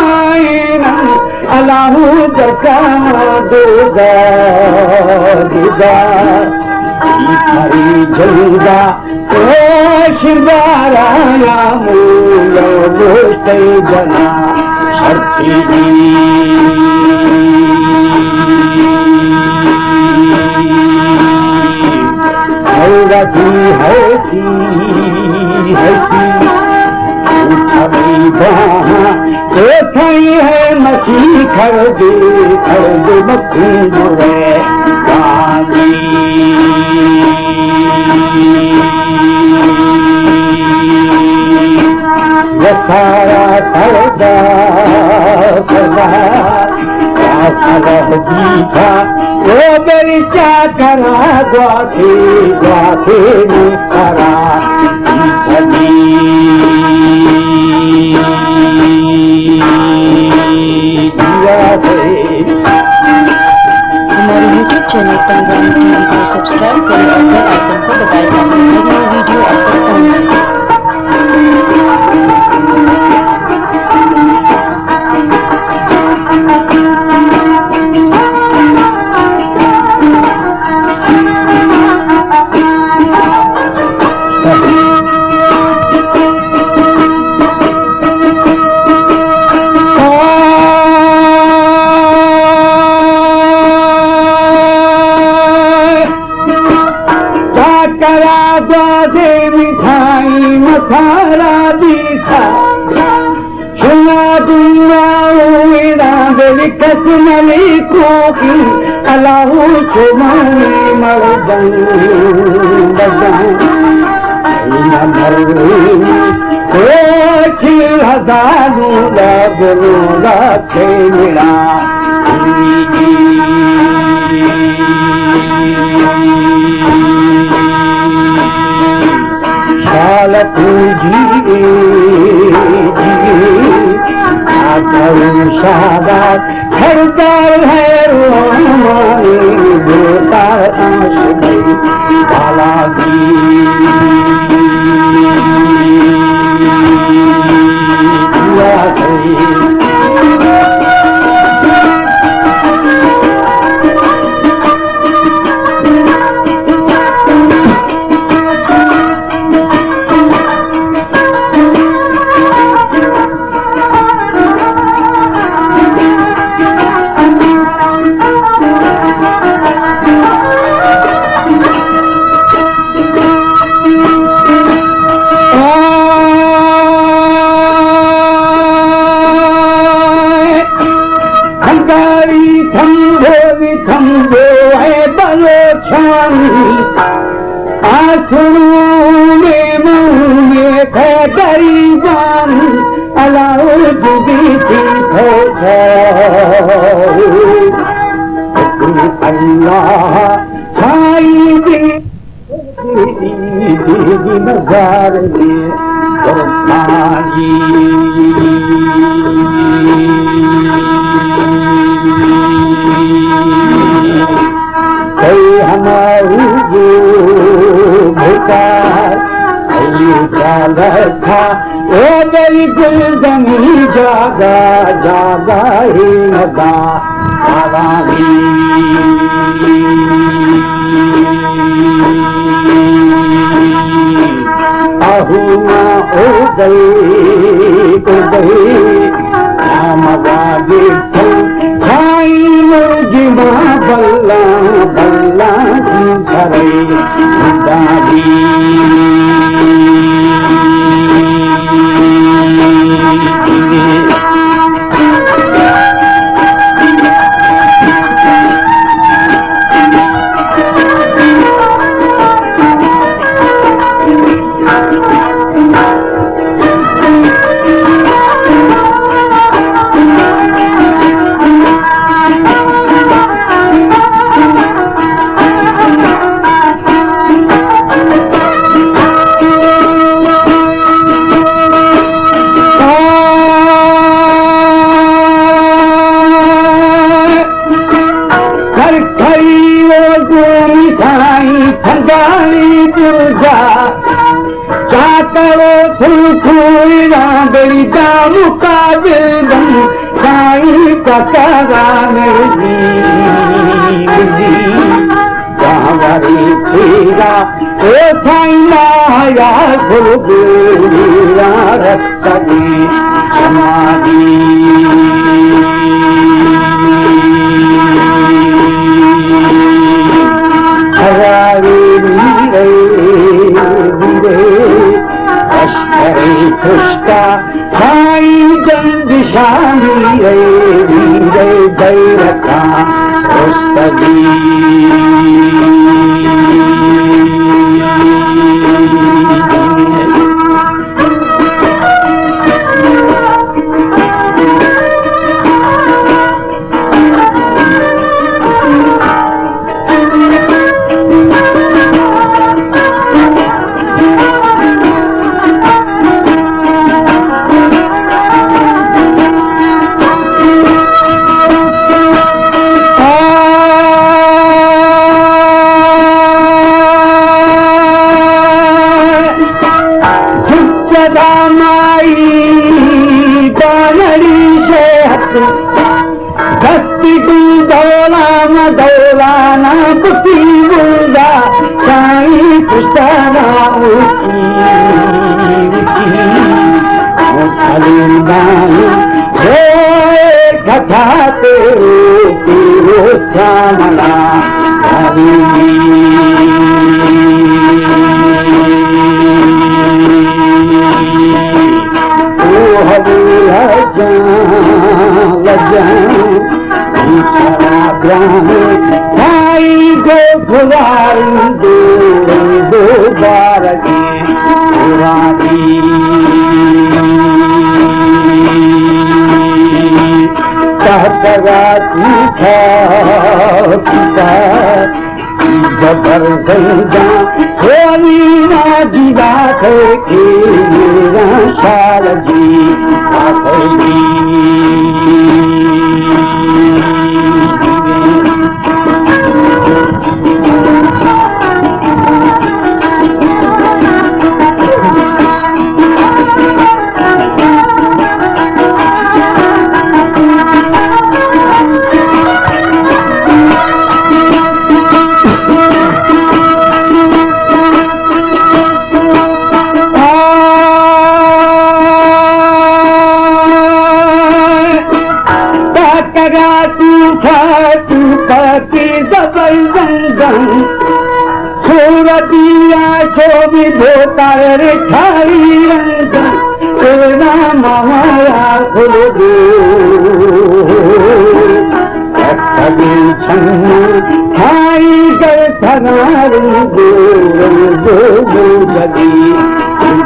آئیناں اللہ دکا دودا دودا، ای پری جندا او شردارا یا مولا دوستی جنا شرطی دی۔ حیرتی ہیسی ہیسی اٹھا گئی باہاں، اے تھئی ہے مسیح کھڑ دے، کھڑ دے مسیح نوے گاندھی۔ وسارا پردہ پردہ، یا صلاح دیتا، او بری چاکرا گواتے گواتے نی کرا۔ ہمارے یوٹیوب چینل پنگانی ٹی وی کو سبسکرائب کریں اور بیل آئیکن کو دبائیں تاکہ ہر نئی ویڈیو آپ تک پہنچ سکے۔ چاکرا گوازے مٹھائی مسالہ دیسا، شنا دنیا وینا دل کس نلی کوکی، اللہ شمانی مردم بزن۔ این مرد کوچی ہزاروں لگنوں لکھے ملا۔ شال پوجی جی، آدم شادات سردار ہے رومانی، دوتا عاشقی بالاجی۔ ہنگاری تھمبو وی تھمبو اے بلوچانی، آسرو میں موں میں تھے غریبان، علاؤ جدی تھی کھو کھو۔ اللہ سائی دی۔ بی بی بی بی مزار دی قربانی۔ کئی ہمارو بھوکار، کئی چالکا، او دل گل زمین جاگا، جاگا ہی ندا۔ آہو ما او دئی کو دئی، نام گاگی تھو، کھائی مرگی ما بلا، بلا کی کرئی دادی۔ کرکری و گومی سائی پھندانی درجا۔ چاکر و سلکوئیاں دلی دا مقابل دن، سائیں کسارا میری جانوری تیرا، او سائیں مایا گل گوریاں رستگی سماگی۔ ہزاری میرے میرے، اشکری پشتا سائی جند شانی رے میرے، غیرتاں رستگی۔ جدا مائی بانڑی شے حق، دستی گل دولانا دولانا بتی گلدا، سائی پشتانا اوکی وکی، او سلیمانی روئے کھٹا تیرو تیرو سامنا۔ او حبیب جان لجان، انسان گران، بھائی گو گزارن دو، دو بارگی گرانی۔ تحت گاتی تھا کتا زبر زنداں، ہولی ما جدا کر کے میرا شال جی آخری۔ تاکرا تو فاتو پاکی زبر زنگن، صورتی آشو بھی دھوتا رے ٹھاری رنگن، تیرا مایا خلدو۔ اکھلی چھنا تھائی گر تھنارن دورن دو دو جگی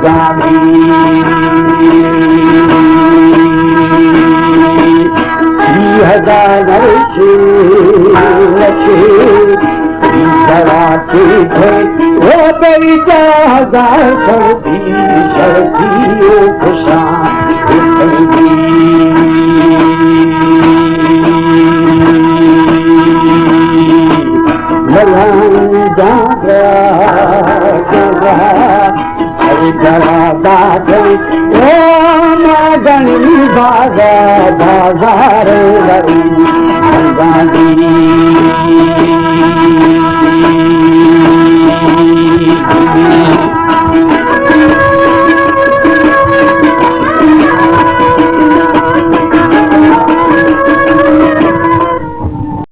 گامی۔ سی ہزار نرشی نشی، سی ہزار کی تھے، او بری جا ہزار سردی، سردی او خوشاں۔ ملنگ جاگا جاگا، ہر گڑا دادن، او مادن بازا بازار لری، ہنگانی۔